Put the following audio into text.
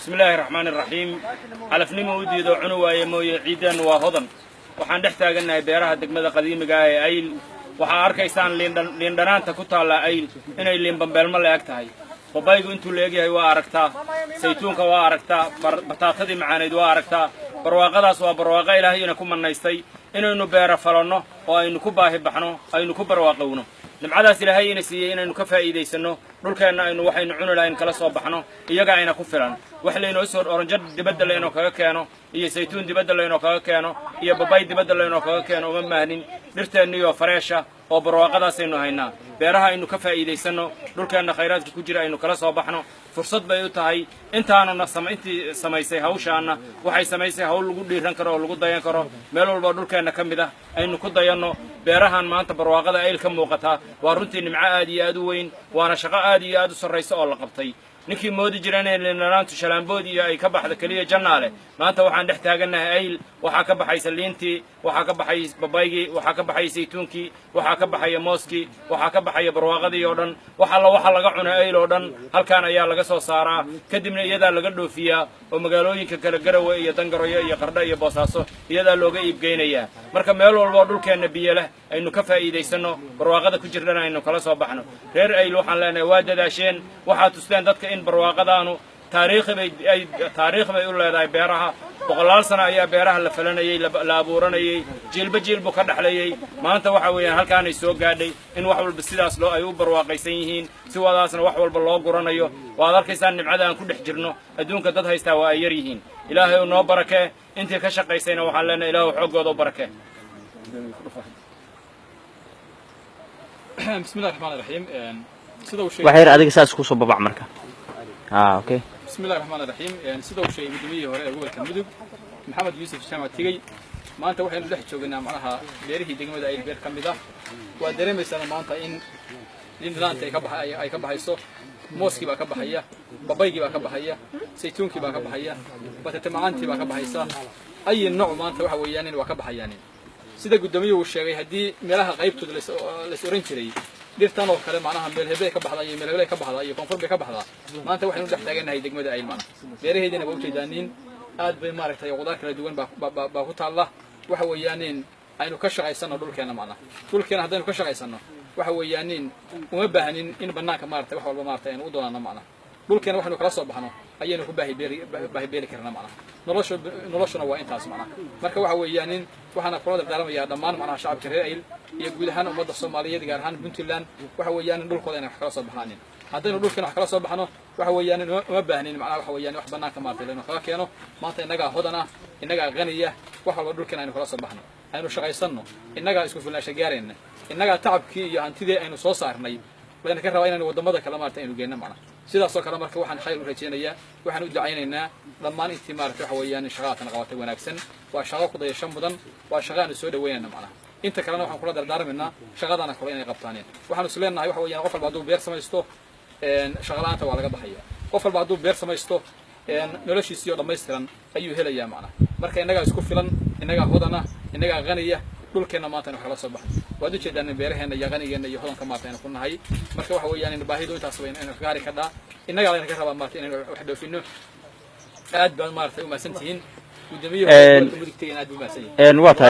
Bismi illaahi raxmaani raxiim. Calafnimo u diido cuni waaye mooye, ciiddeennu waa hodan. Waxaan dhex taagannahay beeraha degmada qadiimiga ah ee Ayl. Waxaa arkaysaan liindhanaanta ku taalla Ayl inay liinbambeelmo la eg tahay. Babaygu intuu la egyahay waa aragtaa, saytuunka waa aragtaa, bataatadii macaanayd waa aragtaa. Barwaaqadaas waa barwaaqo Ilaahay ina ku mannaystay. Inaynu beera falanno oo aynu ku baahi baxno, aynu ku barwaaqowno nimcadaas Ilaahay ina siiyey, inaynu ka faa'iidaysanno dhulkeenna, aynu waxaynu cuni lahayn kala soo baxno, iyaga ayna ku filan. Wax laynoo soo oranjo dibadda laynoo kaga keeno iyo saytuun dibadda laynoo kaga keeno iyo babay dibadda laynoo kaga keeno uma maahnin. Dhirteenniyo fresh ah oo barwaaqadaasaynu haynaa. Beeraha aynu ka faa'iidaysanno, dhulkeenna khayraadka ku jira aynu kala soo baxno. Fursad bay u tahay intaanuna intii samaysay hawshaanna. Waxay samaysay hawl lagu dhiiran karo oo lagu dayan karo. Meel walba dhulkeenna ka mid ah aynu ku dayanno. Beerahan maanta barwaaqada Ayl ka muuqataa waa runtii nimco aad iyo aad u weyn, waana shaqo aad iyo aad u sarraysa oo la qabtay. Ninkii moodi jira inay liindhanaantu Shalaambood iyo ay ka baxda keliya Jannaale, maanta waxaan dhex taagannahay Ayl. Waxaa ka baxaysa liintii, waxaa ka baxay babaygii, waxaa ka baxaya saytuunkii, waxaa ka baxaya mooskii, waxaa ka baxaya barwaaqadii oo dhan. Wax alla waxa laga cuna Ayl oo dhan halkaan ayaa laga soo saaraa, kadibna iyadaa laga dhoofiyaa oo magaalooyinka kale, Garawe iyo Dangaroyo iyo Qardho iyo Boosaaso, iyadaa looga iibgeynayaa. Marka meel walba oo dhulkeenna biyo leh aynu ka faa'iidaysanno, barwaaqada ku jirdhana aynu kala soo baxno. Reer Ayl waxaan leenahay, waa dadaasheen. Waxaad tusteen dadka in barwaaqadaanu taariikhi bay ay taariikh bay u leedahay. Beeraha boqolaal sano ayaa beeraha la falanayey, la abuuranayey, jiilba jiil buu ka dhexlayey. Maanta waxa weeyaan halkaanay soo gaadhay in wax walba sidaas loo ay u barwaaqaysan yihiin, si wadaasna wax walba loo guranayo. Waad arkaysaan nimcada aan ku dhex jirno. Adduunka dad haystaa waa ay yar yihiin. Ilaahay uu noo barakee. Intii ka shaqaysayna waxaan leenahay, Ilaahu xooggooda u barakee. Bismi illahi raxmaan raxiim. Sida uu sheegay Wax yar adiga saas kusoo babac marka. Ah, okay. Bismi illahi raxmaan raxiim. Sida uu sheegay gudoomiyihii hore ee gobolka Mudug, Maxamed Yuusuf Jaamac Tigey, maanta waxaynu dhex joognaa macnaha beerihii degmada Ayl beer ka mid ah. Waad dareemaysaa maanta in liindhanaanta ay ka baxayso, mooskii baa ka baxaya, babaygii baa ka baxaya, saytuunkii baa ka baxaya, batata macaantii baa ka baxaysa. Ayi nooc maanta waxa weeyaan waa ka baxayaan. Sida gudoomiyuhu uu sheegay, haddii meelaha qaybtooda lais oran jiray dhirtan oo kale macnaha meel hebel ka baxda iyo meel hebel ka baxda iyo koonfur bay ka baxdaa, maanta waxaynu dhex taagannahay degmada Ayl macnaha beeraheediina waa ujeedaaniin. Aad bay maaragtay qudaar kala duwan baa ku taalla. Waxa weeyaanin aynu ka shaqaysano dhulkeena macnaha. Dhulkeena haddaynu ka shaqaysano, waxa weeyaanin uma baahnin in banaanka maaragtay wax walba maaragtay aynu u doonano macnaha. Dhulkeena waxaynu kala soo baxno ayaynu ku baahi beeli karnaa macnaha. Noloshuna waa intaas macnaha. Marka waxa weeyaanin waxaana kula dardaarmayaa dhammaan macnaha shacabka reer Ayl iyo guud ahaan ummadda Soomaaliyeed, gaar ahaan Puntland, waxa weeyaan dhulkooda inay wax kala soo baxaanin. Haddaynu dhulkeena wax kala soo baxno, waxa weeyaan uma baahnin macnaha waxa weeyaan wax banaanka maaragtay laynu kaga keeno. Maanta innagaa hodan ah, innagaa qaniya. Wax walba dhulkeena aynu kala soo baxno, aynu shaqaysanno, innagaa isku filnaansha gaarayna, innagaa tacabkii iyo hantidii aynu soo saarnay layna ka rabaa inaynu waddamada kale maaragtay aynu geenno macnaha. Sidaasoo kale marka waxaan khayr u rajaynayaa, waxaan u ducaynaynaa dhammaan intii maaragtay waxa weeyaan shaqadaatan qabatay wanaagsan. Waa shaqo ku dayasho mudan, waa shaqo aanu soo dhaweynayna macnaha. Inta kalena waxaan kula dardaarmaynaa shaqadana kale inay qabtaaneen. Waxaanu is leenahay waxa weeyaan qof walba hadduu beer samaysto, shaqa la'aanta waa laga baxaya. Qof walba hadduu beer samaysto, noloshiisii oo dhammaystiran ayuu helayaa macnaha. Marka innagaa isku filan, innagaa hodana, innagaa qaniya. Dhulkeenna maanta aynu kala soo baxno. Waad ujeedaan in beeraheenna iyo qanigeenna iyo hodanka maarta aynu ku nahay. Marka waxa weeyaan in baahidu intaas ba aynu kaga hari kadhaa. Innagaa layna ka rabaa maarta inaynu wax dhoofino. Aad baad maaragtay u mahadsan tihiin. Guddoomiyaha gobolka Mudug tegeen aad buu mahadsan yahay. Waa tahay.